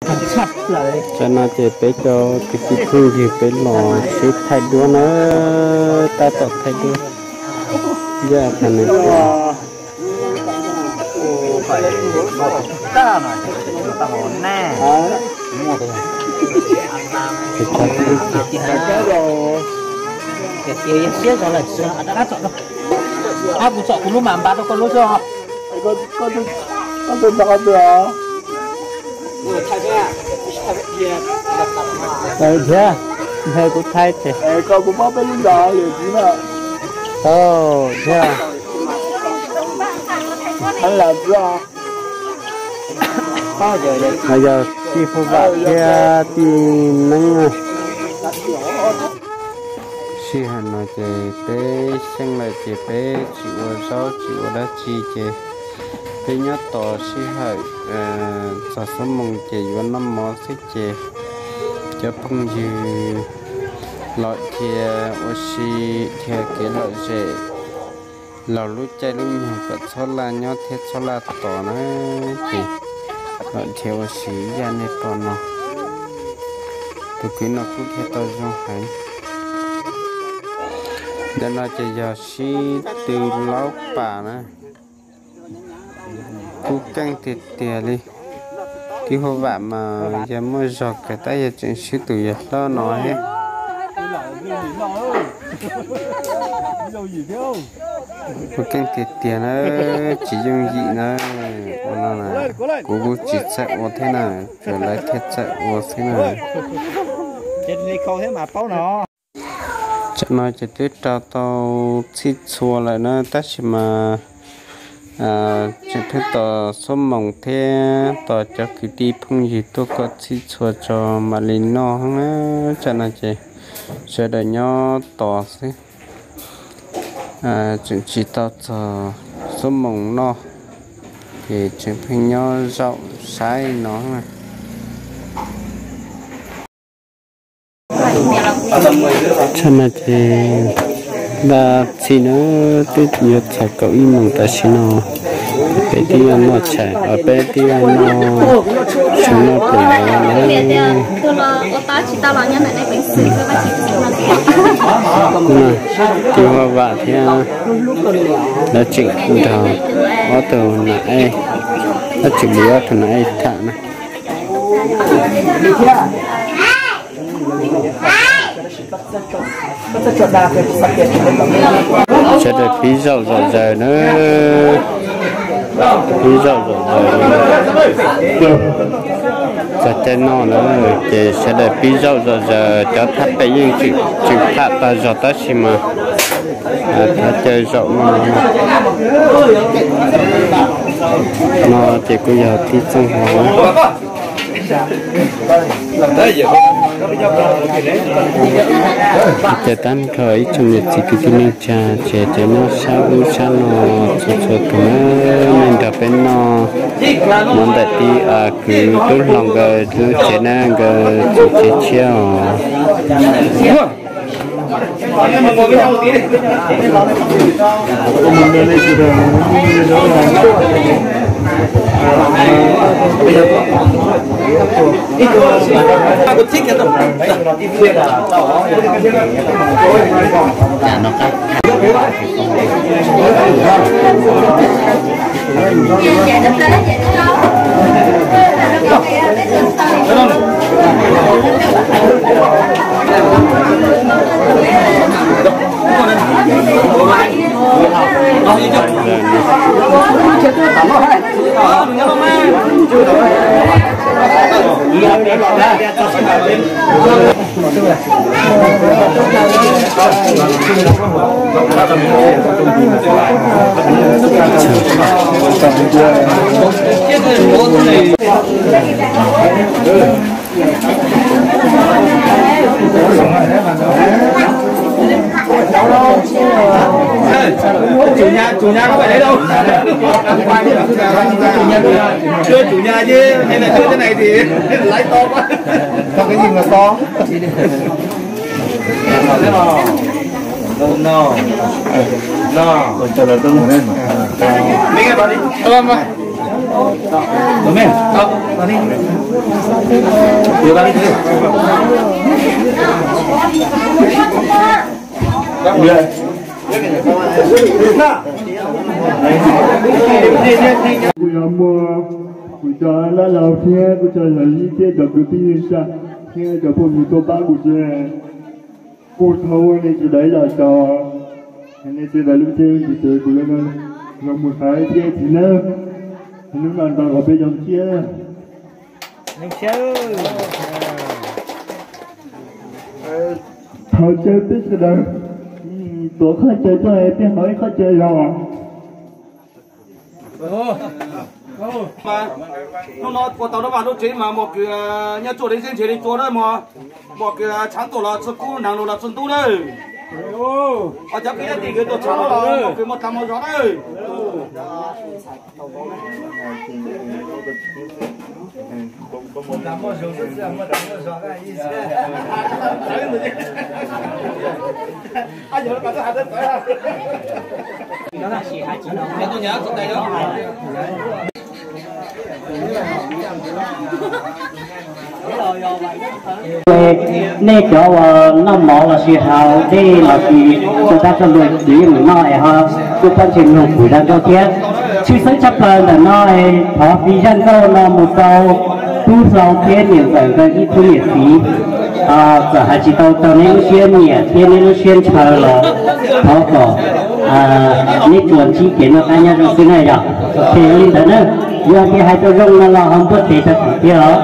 Tam no ces peb cov kwv tij phooj ywg peb los sib thaij duab na, tab tom thaij duab. Yog thaum nws Kuv tsom kuv lub mam npaj rau koj lub xwb. Thiab, ntshe kuv thaij ces, thiab, yog tij Phu Vam thiab tij Neeb. Sij hawm no ces peb xyeej lawm ces peb tsis ua zaub tsis ua dab tsi ces peb nyob tos sij hawm txog xuab moos ces yuav noj mov xwb ces cov phooj ywg los dhia ua si, dhia kev lom zem, laug lub caij lub nyoog kom txhob laj nyob thiab txhob laj tos na, ces los dhia ua si yam nej pom no. Tus kwv no kuj dhia tau zoo heev. Ntawm no ces yog sib tw laub pam na, kub keej tiag tiag li. Tij Phu Vam mas yog muaj zog kawg tab yog tseem swb tus yawg hlob no thiab. Kub keej tiag tiag na, tsis yooj yim na. Ua no na, kuv kuj tsis txawj ua thiab na, tsuas lawv thiaj txawj ua xwb na. Tam no ces twb rau tau txhij txhua lawm na, tab sis mas tseem pheej tos xuab moos thiab tos cov kwv tij phooj ywg tuaj kom txhij txhua tso mam li noj na. Tam no ces sawv daws nyob tos xwb, tseem tsis tau txog xuab moos noj, ces tseem pheej nyob zaum saib no. Tam no ces dab txhij na, twb yuav txog kaum ib moos tam sim no, peb twb yuav noj tshais, peb twb yuav noj tshais noj pem no na. Tij Phu Vam thiab lawv tseem nrog ob tug nam ej, dab tsi li ob tug nam ej tham na. Sawv daws pib zaum zom zaws na, pib zaum zom zaws. Txog caij noj na ces sawv daws pib zaum zom zaws, cov thaj pem yeej tseem tham tag zog tab sis mas thov caw zaum no. No ces kuj yog tij Txooj Hua. Ces tag nrho ib tsoom niam txiv kwv tij neej tsa ces cov nyob sab ub sab no txhua txhua tus na, nej nrog peb noj mov ntawm tij kwv Tub Hlau nkawd lub tsev na, nkawd tsev tshiab os. Chủ nhà, chủ nhà có phải đấy đâu. Chưa chủ nhà chứ, hay là chưa thế này thì lái to quá. Cho cái gì mà to? No. No. Ôi, trời ơi, tôi ngồi đây mà. Mấy cái đó đi. Ơ, mà. Kuv yuav muab kuv cov dab laug thiab kuv cov yawm yij thiab cov kwv tij neej tsa thiab cov phooj ywg tuaj pab kuv thiab. Kuv thov ua nej sawv daws ib yam tsaug, nej sawv daws lub caij lub nyoog ces kuv yuav los mus xav ib pliag thiab nawb. Hnub no nrog peb zoo siab. Thov caw peb sawv daws tuav qhov chaw coj peb haus ib qhov chaw zog. Hnub no ua tau lub vaj lub tsev mas mos kws nyob tsuaj li zeb ntshe li tsua na mos, mos kws tshav ntuj los txog kub, nag nug los txog ntub na. Cov kwv tij kwv tuaj tsham los mos kws muaj tas muaj zog na. Nej cov uas noj mov los sis haus dej los sis ua dab tso luag txiv mus noj es ho kuj pab ntseeg mloog kuv zaj nkauj thiab. Tshwj xeeb tshaj plaws ntawm no, thov piv zaj nkauj no mus rau tub hlau thiab niam ntxawm nkawd ib tug niam txiv. Txawm hais tsis tau rau neb lub siab nyiam thiab neb lub siab ntshaw los thov kom neb tsuas ntsib kev noj qab nyob zoo xwb na yom. Ok, li ntawd na, yog tias hais tau zoo no los ho npuaj tes rau kuv thiab os.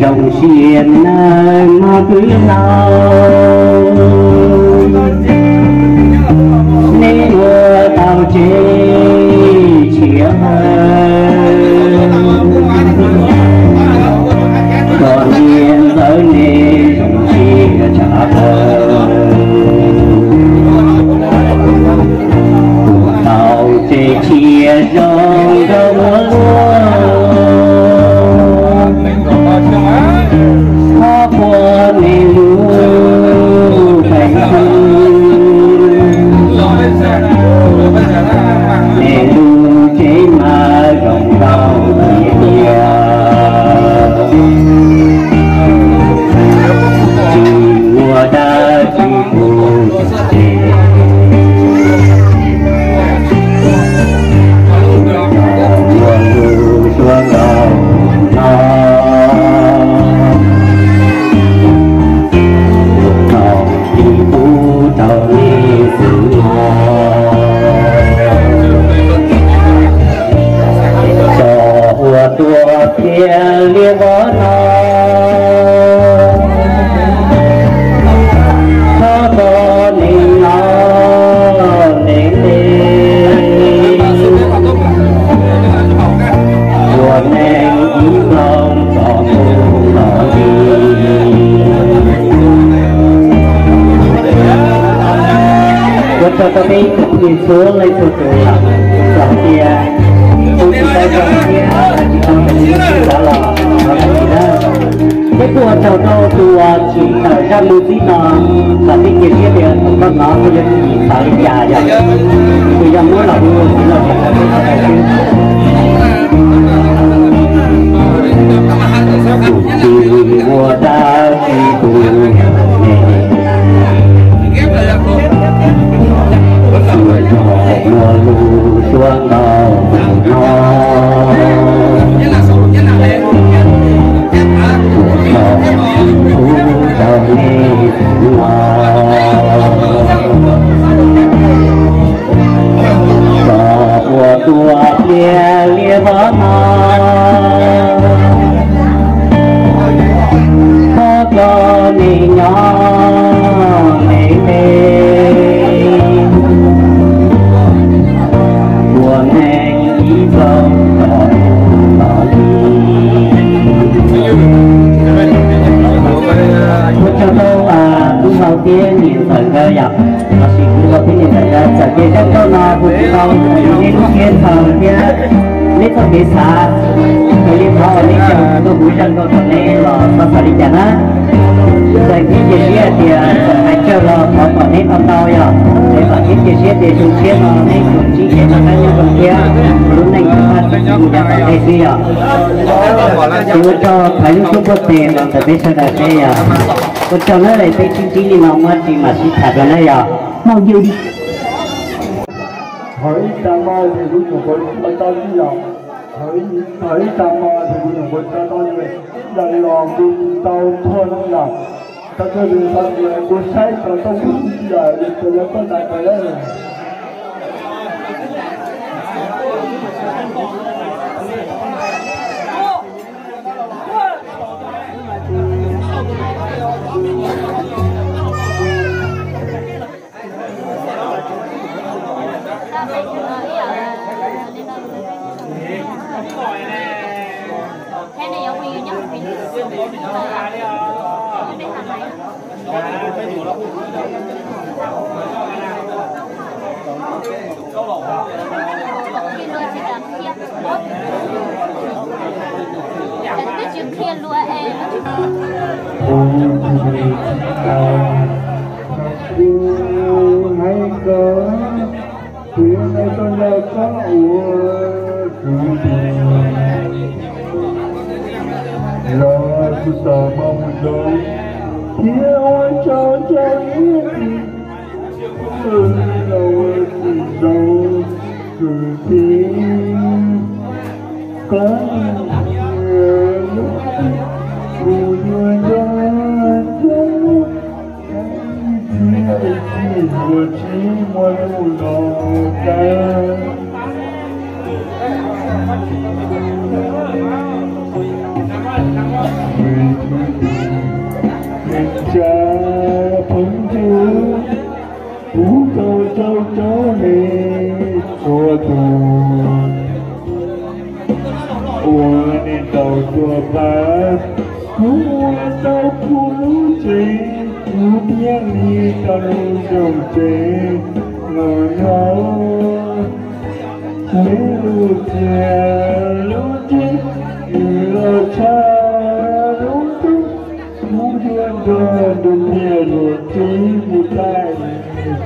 Zoo siab nawb mog kwv tij, neb ua tau tsev tshiab, koj niam ntxawm neb zoo siab tshaj plaws. Ua tau tsev tshiab zoo nkauj muaj luaj, thov puag neb lub peev xwm, neb lub tsev mas zoo nkauj tiag tiag. Tsis muaj dab tsi pub ces ua lub suab nkauj no, tau tsis pub rau nej xwb mog. Txog ua tuaj tiag li vov no, thov kom neeg nyob neeg ntev, ua neeg ib nplooj txoj hmoo los li. Ua tsaug rau peb ib tsoom phooj ywg txhua leej txhua tus, txawm hais tias kuv tsis tau zoo thiab hais tsis tau zoo li kuv xav los thov txim nawb. Thiab kuj ua tsaug rau tus uas tsim tawm zaj mus txij no, kom peb cia siab tias tus koj no kuj yuav tsis xav li cas yom, kuj yog muab los ua txiv los tias tau xwb. Tus tsis ua dab tsi tus ne, ua zog ua lub suab nkauj no, ua tsaug rau nej no. Txog ua tuaj tiag li vov no, Los sis kuv los peb niam ntxawm txawm tias zaj nkauj no kuv tsis tau neb lub siab ntshaw thiab neb txoj kev xav, raws li qhov uas neb caum tuaj kuv zaj nkauj rau neb los txhob xav li cas na. Txawm cia siab hais tias txawm hais tsawg los thov kom neb tau ntau yom, es vam thiab cia siab tias zoo siab no neb tsuas ntsib kev noj qab nyob zoo thiab lub neej tsis paj tsis txi mus yav tom ntej xwb yom. Ces ua tsaug thaiv lub suab puag tes los ntawm peb sawv daws seb yom. Ua tsaug nawb, peb sib ntsib li no muaj dab tsi mam sib tham dua nawb yom. Maum yws li. Thov ib tag mo ces kuv nyuam qhuav tso tau xwb yom. Thov ib tag mo ces kuv nyuam qhuav tso tau ces ib yam li los kuv tsis tau thuaj no yom. Tau kawg li tau tias kuv saib tau tau kuv tsis yam li tus lawv tuaj ntais tau lawm. Hais kom tus yog nais koj los koj ua kwv tij los kuv tau mus zoo thiab ua tsaug rau ib txhia los ua tsis zoo kwv tij. Koj niam, kuv yuav nco ntsoov txij txij yuav tsis muaj lus los kawg. Vim tsa phoov ywg, kuv tau rau rau nej txhua tus uas nej tau tuaj pab kuv ua tau kuv lub tsev, kuv thiaj li tau zoo tsev los nyob. Lub txiaj lub ntsig, lub tshaj lub ntuj, kuv yuav nrog nrug tiag luag txib mus thaij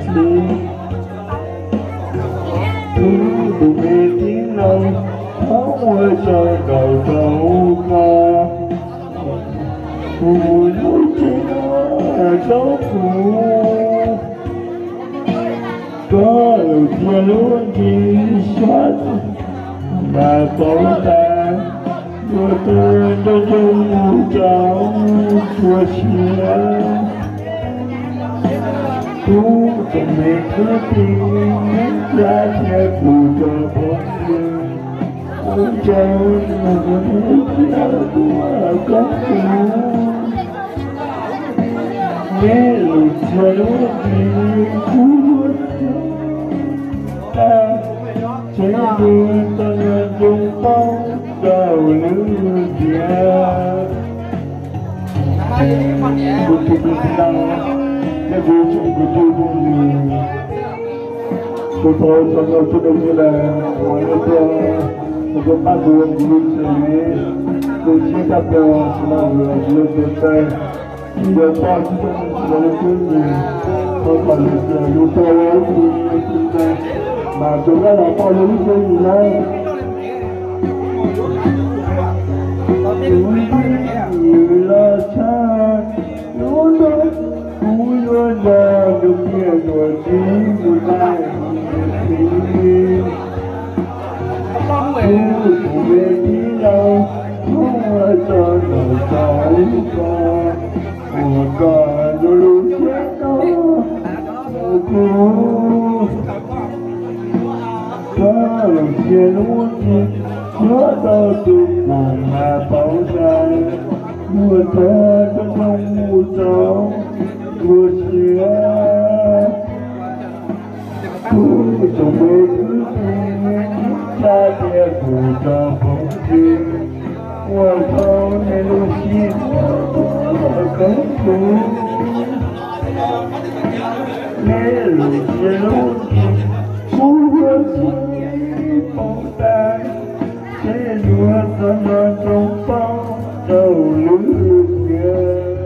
txhij. Kuv tus me tij laug, thov ua tsaug ntau rau koj, kuv lub tsev no rau kuv. Koj lub txiaj lub ntsig sab mas paub tas, yuav tau nco ntsoov mus rau txhua siab. Kuv tus me kwv tij, neb tsa thiab kuv cov phooj ywg, ua tsaug uas nej tau tuaj koom kuv. Neb lub txiaj lub ntsig kuv yuav tau tag, tsev twg tau nco ntsoov paub rau lub ntiaj kuv tus me tij laug, thiab kuv tsoom kwv tij phooj ywg, kuv thov ua tsaug rau txhua tus sawv daws uas nej tuaj, nej tuaj pab kuv ua kuv lub tsev, kuv siab tshaj plaws, kuv lub tsev ntawd, kuv yuav pab tsis tau mus tsis tau lub tsev, thov kom lub tsev, yus tuaj ua lub tsev ntawd mas tsuas yog los pab lub tsev ntawd. Kuv los tshaj lub ntuj, kuv yuav nrog nrug tiag luag txib mus thaij txhij. Kuv tus me tij laug, kuv ua tsaug ntau rau koj, uas koj nrug lub siab no rau kuv. Koj lub txiaj lub ntsig, yuav tau tu kuv mas paub tas, yuav tau nco ntsoov mus rau txhua siab. Kuv tus me kwv tij, tsa thiab kuv cov phooj ywg, ua tsaug nej lub sij hawm tuaj koom kuv. Nej Ces lub ntiag kuv yuav tsis poob tas, ces yuav tau nrog nroo paub rau lub ntiag.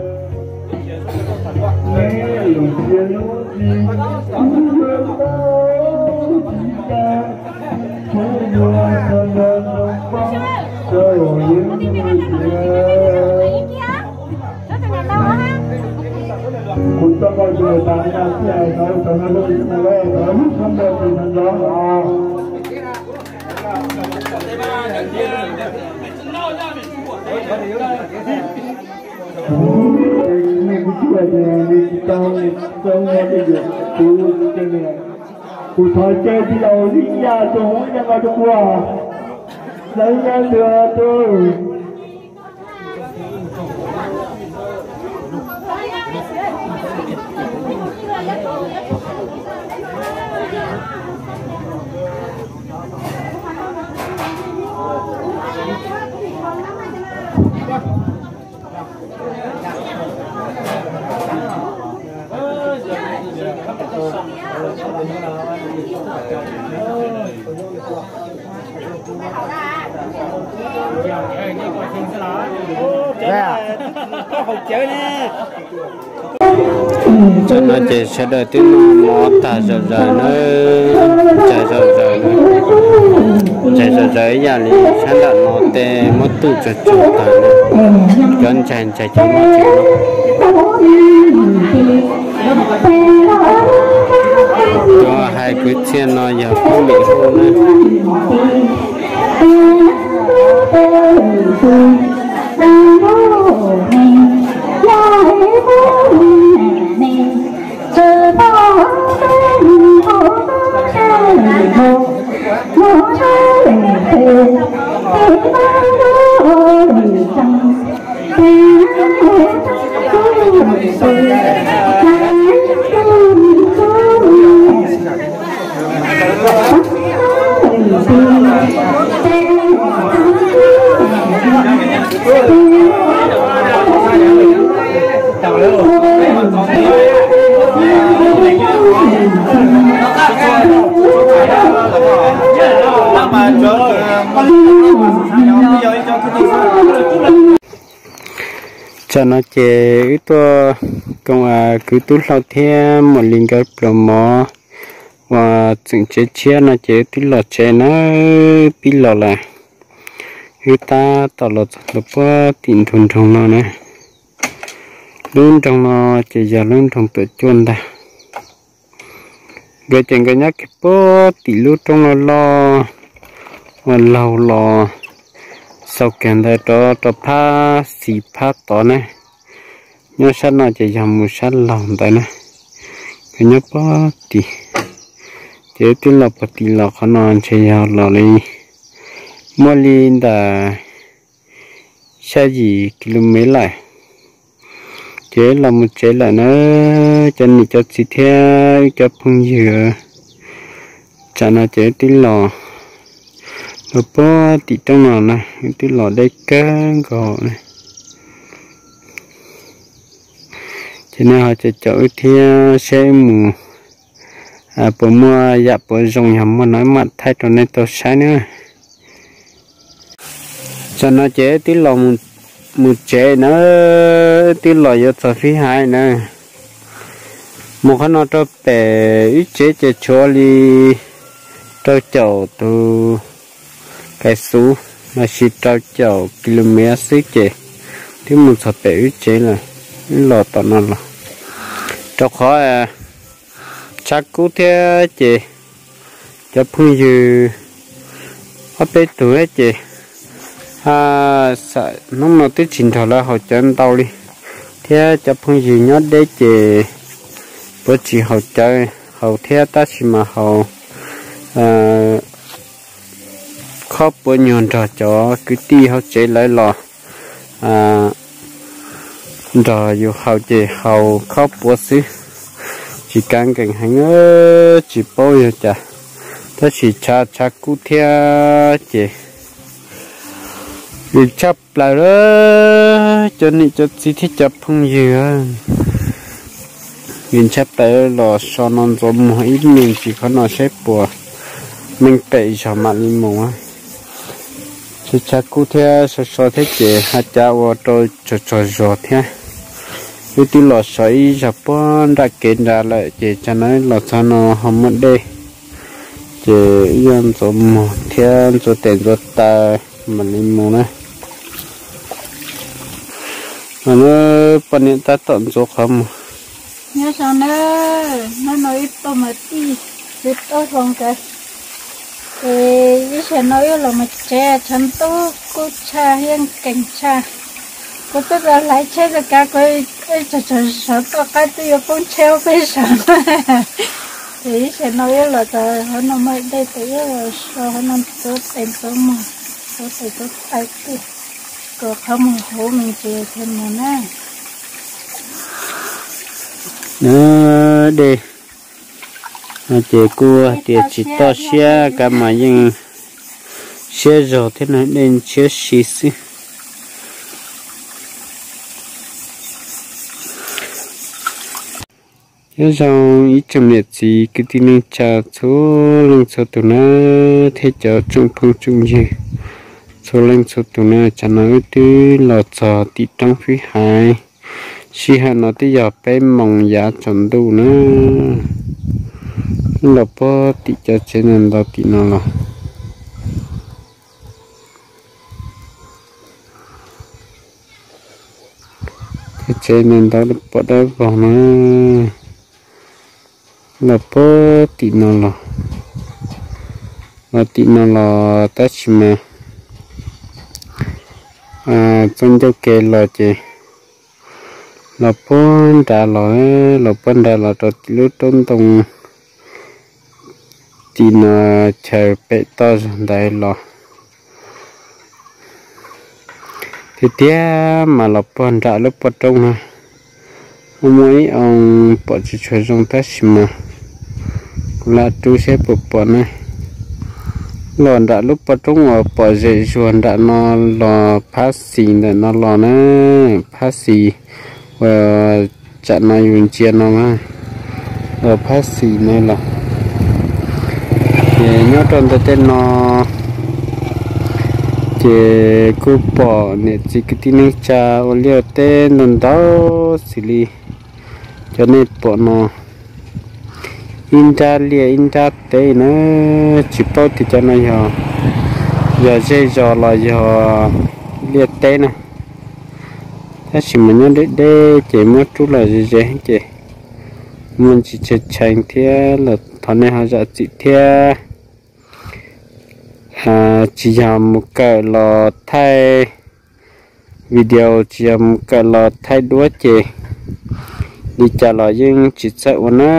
Neb los cia lub ntiag kuv yuav tau tsis tas, ces yuav tau nrog nroo paub rau lub ntiag. Kuv coj koj mus tas na, tij hais tau tau no lub no lawm, tau lub no tau tus no los. Kuv tsis tau tau no tej yam kuv, kuv thov caw tij laug Lis Yaj rau hauv ib yam nqa rau kuv. Lawv nyob ntua rau. Tam no ces sawv daws twb noj mov tag zom zaws na, ntshai zom zaws, ntshai zom zaws ib yam li sab nram no tej muab tuj tsog tsog tag na, cov ntshai ntshai ces noj tsev no. Cov hais kwv txhiaj no yog phooj ywg Hub na. Tsam no ces wb tuaj koom kwv Tub Hlau thiab Muam Lis nkawd pluas mov uas txeem tsev tshiab no ces wb twb los tsev na, pib los lawm. Wb tab tom los txog ntua puag tim ntug nroog no na. Lub nroog no ces yog lub nroog Tuam Cuaj ntag. Nkawd ces nkawd nyob kiag puag tim lub roob loj loj uas laug los xaus kiag ntawd rov rau phab xis phab tod na. Nyob sab no ces yog mus sab laug ntawd na. Nkawd nyob puag tim, ces wb twb los puag tim los qhov no ntshe yog los li muaj li ntawm xya yim ki lu mev lawm. Ces los mus tsev lawm na, cov niam cov txiv thiab wb cov phooj ywg. Tsam no ces wb twb los, los puag tim roob no na, wb twb los deb kawg nkaus na. Ces nej ho caum caum wb thiab seb wb mus puas muaj yam puas zoo, yog muaj no wb mam thaij rau nej tau saib na. Tsam no ces wb twb los mus tsev na, wb twb los yuav txog fib haiv na. Mus qhov no rau pem wb tsev ces tshuav li rau caum tus kais xuv los sis rau caum ki lu mev xwb ces twb mus txog pem wb tsev lawm. Wb los tom no los rau qhov tshav kub thiab ces cov phooj ywg ob peb tug ces hnub no twb tsis nrog lawv haus cawv ntau li, thiab cov phooj ywg nyob deb ces puav tsis haus cawv, haus thiab tab sis mas haus khob puav nyuag nrog cov kwv tij hauv tsev lawv los nrog yus haus ces haus khob puav xwb, tsis kav nkees heev, tsis paub yog cas, tab sis tshav tshav kub thiab ces li tshaj plaws lawm cov niam cov txiv thiab cov phooj ywg. Nws ntshab plaws los so no ntxuav muag ib me ntsis qhov no saib puas meej pem zog mam li mus. Tshav tshav kub thiab so so thiab ces ho cav ua rau tsog tsog zog thiab. Wb twb los so ib zog puag nram kev nrad lawm ces tsam no los txog no ho muaj dej, ces yog ntxuav muag thiab ntxuav tes ntxuav taw mam li mus na. Poj niam tab tom ntxuav qhov muag. Nyob zoo na, hnub no ib tug mas tij txiv tub hluas nkawd, ces ib sij hawm no wb los mus tsev tshav ntuj kub tshaj thiab nkees tshaj. Kuv twb tau hlais tsheb txoj kav kuv ib tsam tsam sawv tuaj qab twb yuav poob tsheb ua peb sawv. Ces ib sij hawm no wb los txog hauv no muaj dej ces wb los so hauv no ntxuav tes ntxuav muag, ntxuav tes ntxuav taw twj kom qhov muag huv me ntsis thiaj mus na. Dej no ces kuj tias tsis toj siab, kav mas yeej siab zog thiab no, dej ntshiab si xwb. Nyob zoo ib tsoom niam txiv kwv tij neej tsa txhua leej txhua tus na, thiab cov tsoom phooj tsoom ywg txhua leej txhua tus na, tsam no wb twb los txog tim roob Fwj Haiv. Sij hawm no twb yog peb moos yav tsaus ntuj na. Wb los puag tim cov tsev ntau ntau tim no los. Cov tsev ntau ntau pom dawb vog na. Los puag tim no los, los tim no los tab sis mas txoj ncauj kev los ces los puag nrad los, los puag nrad los rau tim lub roob ntoo tim no chaw pem toj zog ntawd los. Tiag tiag mas los puag nram lub poj roob no, muaj muaj ib oo pom tsis tshua zoo tab sis mas kuv lam rub saib puas pom na. Los nram lub poj roob uas pom zem zuag nram no los phab xis ntawm no los na, phab xis uas tsam no yus ntsia no na, los phab xis no los. Ces nyob rau ntawm tej no ces kuj pom niam txiv kwv tij neej tsa ua liaj teb ntau ntau xws li cov nej pom no, ib nrab liaj ib nrab teb na, tsis paub tias cov no yog, yog zej zos los yog liaj teb na. Tab sis mas nyob deb deb ces muab rub los ze ze ces muaj ntsis tshee tshee thiab los thov nej ho zam txim thiab. Tsis yog mus kawm los thaij video, tsis yog mus kawm los thaij duab ces li cas los yeej tsis txawj ua na.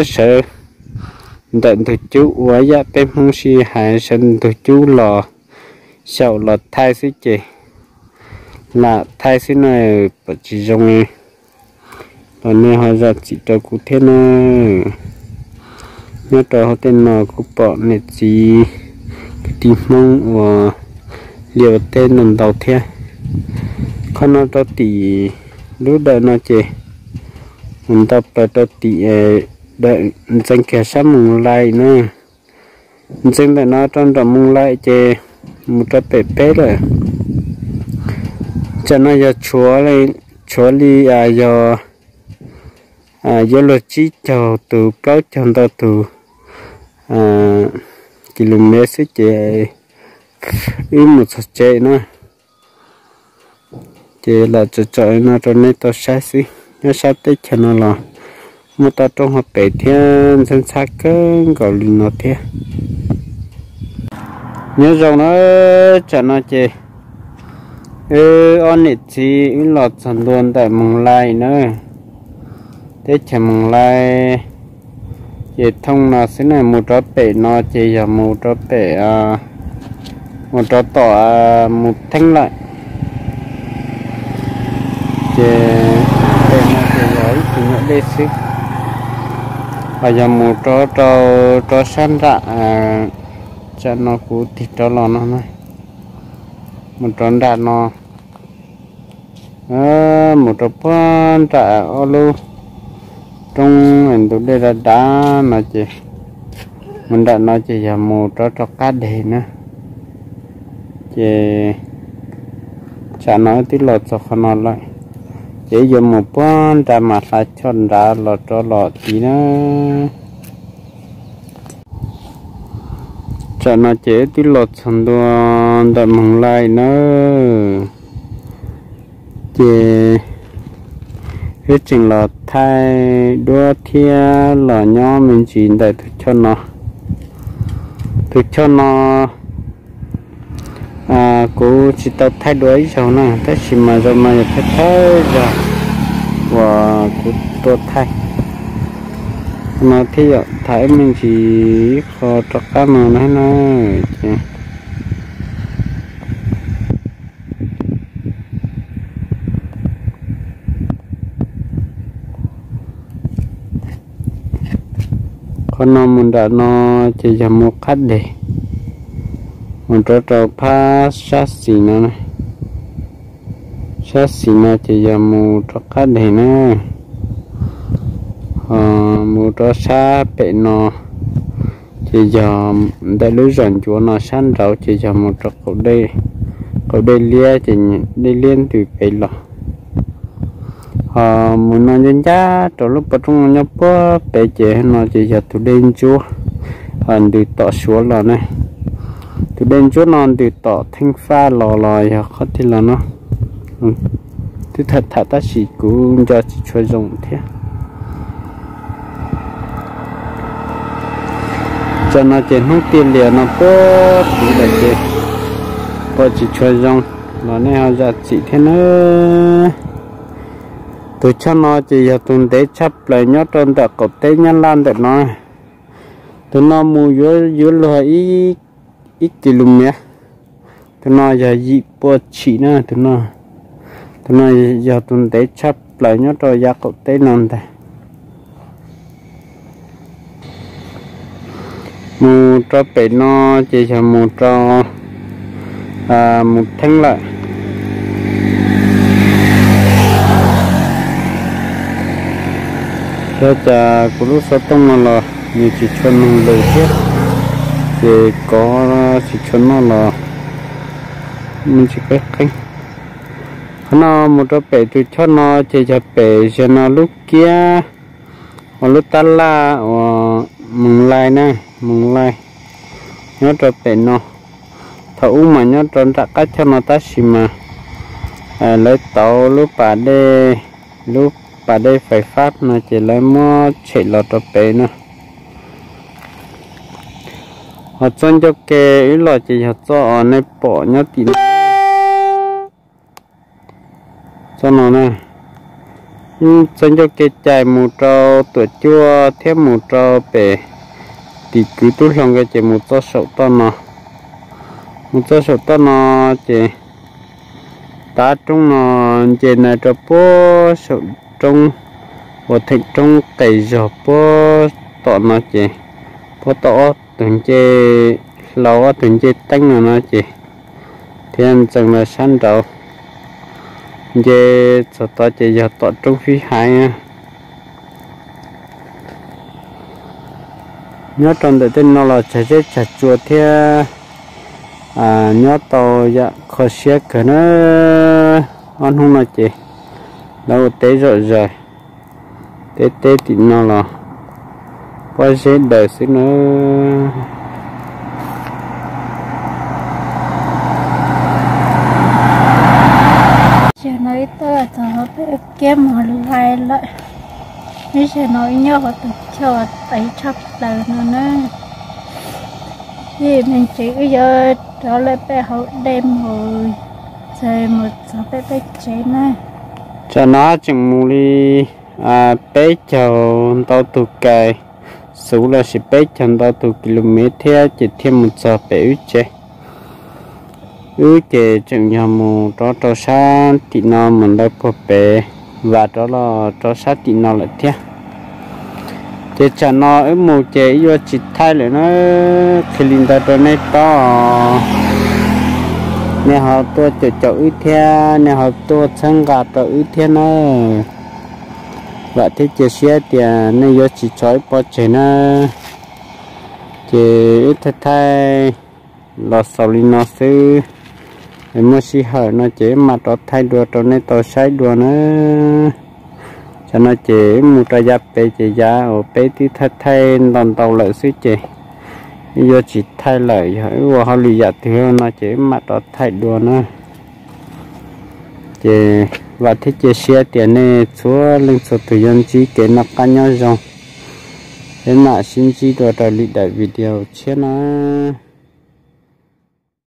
Sawv ntawm ntug cub ua yam peb Hmoob sib hais, sawv ntug cub los xyaum los thaij xwb ces lam thaij xwb na, pom tsis zoo li los nej ho zam txim rau kuv thiab na. Nyob rau hauv tej no kuj pom niam txiv kwv tij Hmoob ua liaj ua teb ntau ntau thiab. Qhov no rau tim lub dawm no ces mus ntau plaws rau tim dawm ntxeev kiag sab Moos Lais na. Ntxeev ntawm no rau nram Moos Lais ces mus rau pem peb lawm. Tsam no yog tshuav li, yog yuav luag tsib caug tus plaub caug ntau tus kis lus mev xwb ces wb mus txog tsev na. Ces lam tsom tsom li no rau nej tau saib xwb. Nyob sab teb chaws no los muaj toj roob hauv pes thiab ntxhab ntxhab kawg nkaus li no thiab. Nyob zoo na, tsam no ces wb ob niam txiv wb los txog ntua ntawm Moos Lais na, teb chaws Moos Lais. Ces thooj no xwb na, mus rov pem no ces yog mus rov pem, mus rov tom mus theeb lawm. Ces pem no ces yog ib tug nyuam dej xwb, ho yog mus rov rau rov sab nram, tsam no kuv tig rov los no na, mus rov nram no, mus rau puag nram ob lub roob ntug dej dav dav no ces mus nram no ces yog mus rov rau qab deg na. Ces tsam no wb twb los txog qhov no lawm, ces wb yuav mus puag nram mas hlav choj nrad los rov los tid na. Tsam no ces wb twb los txog ntua ntawm Moos Lais na. Ces wb tseem los thaij duab thiab los nyob me ntsis ntawm tus choj no. Tus choj no kuv tsis tau thaij dua ib zaug na, tab sis mas zaum no yog thawj thawj zaug uas kuv tuaj thaij no thiab yom, tham ib me ntsis ib qho rov qab no na na. Ces qhov no mus nram no ces yog mus qab deg, mus rov rau phab sab xis no, sab xis no ces yog mus rov qab deg na. Ho mus rau sab pem no ces yog ntawm lub zos ncuav no sab nraud ces yog mus rau qaum dej liab ces dej liab ntws pem los. Ho mus no ncaj ncaj rau lub pov rooj no nyob puag pem ces no ces yog tus dej ntsuab ntws tom Suav los ne. Tus dej ntsuab no ntws tom Theej Faj los los yog qhov twg los no. Twb tham tham tab sis kuv nco tsis tshua zoo thiab. Tsam no ces hnub tiag lias no puag tid lawm ces pom tsis tshua zoo los nej ho zam txim thiab na. Tus choj no ces yog tus ntev tshaj plaws nyob rau ntawm qaum teb Nyab Laj ntawm no. Tus no mus yuav luag ib kis lus mev. Tus no yog yim pua tshim na, tus no, tus no yog tus ntev tshaj plaws nyob rau yav qaum teb no ntag. Mus rau pem no ces yog mus rau, mus Theeb lawm. Yog cas kuv lub xov tooj no los nws tsis tshua noog lus thiab, ces kov tsis tshua noj los me ntsis qeeb qeeb. Qhov no mus rau pem tus choj no ces yog pem zem no lub kiab uas lub tab laj uas Moos Lais na, Moos Lais nyob rau pem no. Thaum ub mas nyob rau nram qab choj no tab sis mas lawv tauv lub pas dej, lub pas dej fais fab no ces lawv muab tshem los rau pem no. Ho txoj ncauj ke wb los ces yog txoj uas nej pom nyob tim no. Txoj no na, txoj ncauj ke cais mus rau Tuam Cuaj thiab mus rau pem tim kwv Tub Hloov ko ces mus txoj saum toj no. Mus txoj saum toj no ces tav roob no nce ntawd rau puag saum roob uas theem roob qes zog puag tom no ces puag tom ob tug ncej hlau, ob tug ncej teeb no no ces thiab ntxees los sab nraud nce txog tod ces yog tom roob Fib Haiv. Nyob rau ntawm tej no los tsag zeb tsag tsua thiab nyob tau yam kho siab kawg na. Ob hnub no ces lawv ua teb zom zaws, teb teb tim no los pob zeb daws xwb na. Zaum no wb tuaj txog hauv peb kiab Moos Lais lawm. Ib zaug no wb nyob hauv tus choj uas tev tshaj plaws no na. Ib me ntsis wb yuav rov lawm peb hauv dej mus, txog mus txog peb peb tsev na. Tsam no tseem mus li peb caug ntau tus kais xuv lossis peb caug ntau tus kis lus mev thiab ces thiaj mus txog pem wb tsev. Wb ces tseem yog mus rov rau sab tim no mus ntawd puag pem, vam rov los rau sab tim no lawm thiab. Ces tsam no wb mus ces wb yuav tsis thaij lawm na, qhia li ntawd rau nej paub. Nej ho tuaj caum caum wb thiab nej ho tuaj txhawb nqa rau wb thiab na. Vam thiab cia siab tias nej yuav tsis tso ib pob tseg na. Ces wb thaij thaij los xaus li no xwb. Muaj sij hawm no ces wb mam rov thaij dua rau nej tau saib dua na. Tam no ces wb mus rau yav pem ces yav uas peb twb thaij thaij ntau ntau lawm xwb ces wb yuav tsis thaij lawm. Yog wb ua hauj lwm yam twg no ces wb mam rov thaij dua na. Ces vam thiab cia siab tias nej txhua leej txhua tus yuav ntsib kev noj qab nyob zoo. Peb mam sib ntsib dua rau lwm daim video tshiab na.